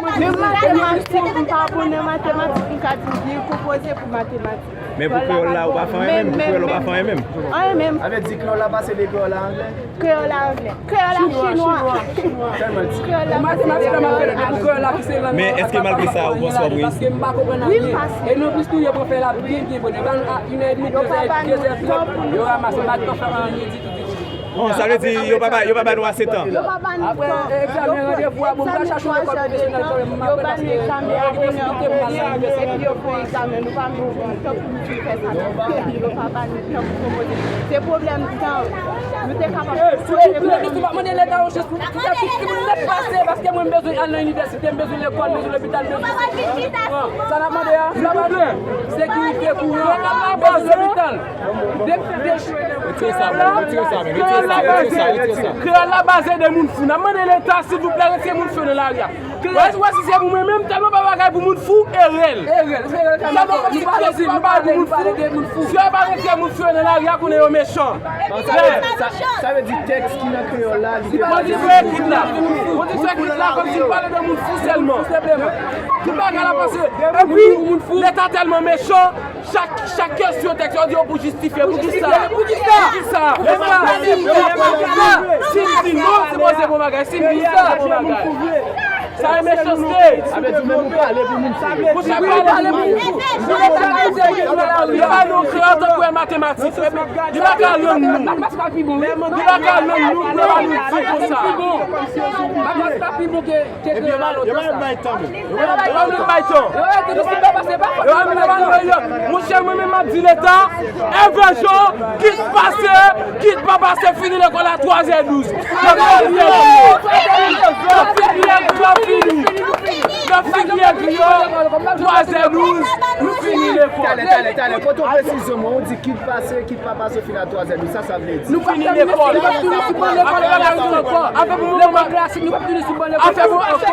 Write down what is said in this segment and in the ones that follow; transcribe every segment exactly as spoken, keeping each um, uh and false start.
Menm matematik, m pa bon nan matematik, m ka di m byen konpoze pou matematik. Men pou kreyòl la, ou pa fè anyen menm? Pou kreyòl, ou pa fè anyen menm? Anyen menm. Sa vle di kreyòl la pase de kreyòl a anglè? Kreyòl a anglè. Kreyòl a chinwa. Kreyòl la pase de kreyòl a anglè. Men èske malgre sa, ou panse w ap reyisi? Wi, m panse. E nan plis tou, yo pran fè la byen, byen bonè. Ban nou a inè edmi, dezè, dezè trant, yo ranmase, pa t fè anyen ditou. Bon, sa vle di yo pa ba, yo pa ba nou ase tan. Yo pa ba nou tan. Apre egzamen, randevou a, bon, m pral chache yon lekòl pwofesyonèl kanmenm, m ap fè paske yo ba nou egzamen a bonè, epi yo fè egzamen, nou pa menm gen tan pou nou fin fè sa n ap fè a. Yo pa ba nou tan pou konpoze. Se pwoblèm tan. Nou te kapab. Silvouplè, mesye, m ap mande Leta yon chans pou, pou fè tout timoun nèt pase, paske mwen, m bezwen al nan inivèsite, m bezwen lekòl, m bezwen lopital, m bezwen sekirite. Sa n ap mande a, sa n ap mande, sekirite, kouran, m bezwen lopital. Retire sa, men, retire sa, men, retire sa, retire sa, retire sa. Kreyòl la baze de moun fou. N ap mande Leta, silvouplè, retire moun fou nan lari a. Wè, wè, si se pou mwen menm, tèlman pa bagay pou moun fou e rèl. Tèlman pa bagay pou moun fou. Si yo pa retire moun fou nan lari a, konnen yo mechan. Sa, sa, sa vle di tèks ki nan kreyòl la, li te pale de moun fou. Moun fou ekrit la, kòmsi l pale de moun fou sèlman. Tout bagay la pase. Epi, Leta tèlman mechan, chak, chak kesyon tèks yo di yo pou jistifye. Pou kisa? Pou kisa? Pou kisa? Si m di non, se poze bon bagay. Si m di wi, se bon bagay. Sa e mechanste. Sa vle di menm ou pale pou moun fou. Pou sa pale pou moun fou. Li pa nan kreyòl tankou e matematik. Li pa ka lang nou. Li pa ka lang nou pou yo ba nou di konsa. Yo pa menm bay tan menm. Yo pa menm bay tan. Yo pa menm bay tan. Monchè, mwen menm m ap di Leta, Èvè Jan, kit pase, kit pa pase, fini lekòl a twazè douz. Yo fini, yo fini, yo fini. Yo fini lekòl, twazè douz, nou fini lekòl. Talè, talè, talè, pote yon presizyon, mwen, ou di kit pase, kit pa pase, fin a twazè douz, sa, sa vle di? Nou fini lekòl. Nou p ap tounen sou ban lekòl ankò. Afè pou moman, klasik, nou p ap tounen sou ban lekòl ankò.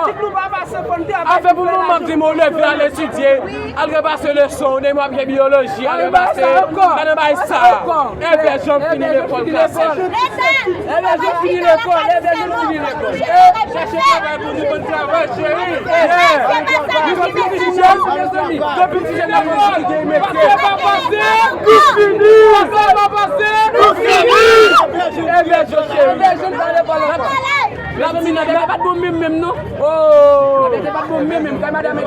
Afè pou moman, m ap di, mwen, ou leve al etidye, al repase leson, ou demen w ap gen biyoloji, al repase, al nan bay sa. Èvè Jan fini lekòl klasik. Èvè Jan fini lekòl, Èvè Jan fini lekòl. Chèche travay pou nou konn travay, cheri. Depi ti jèn, depi ti jèn, nou gen metye. Pase pa pase, nou fini. Pase pa pase, nou fini. Èvè Jan, cheri. Èvè Jan pa lekòl ankò. Mezanmi, nan tèt pa t bon menm menm non. Oh. Nan tèt pa t bon menm menm. Kay madanm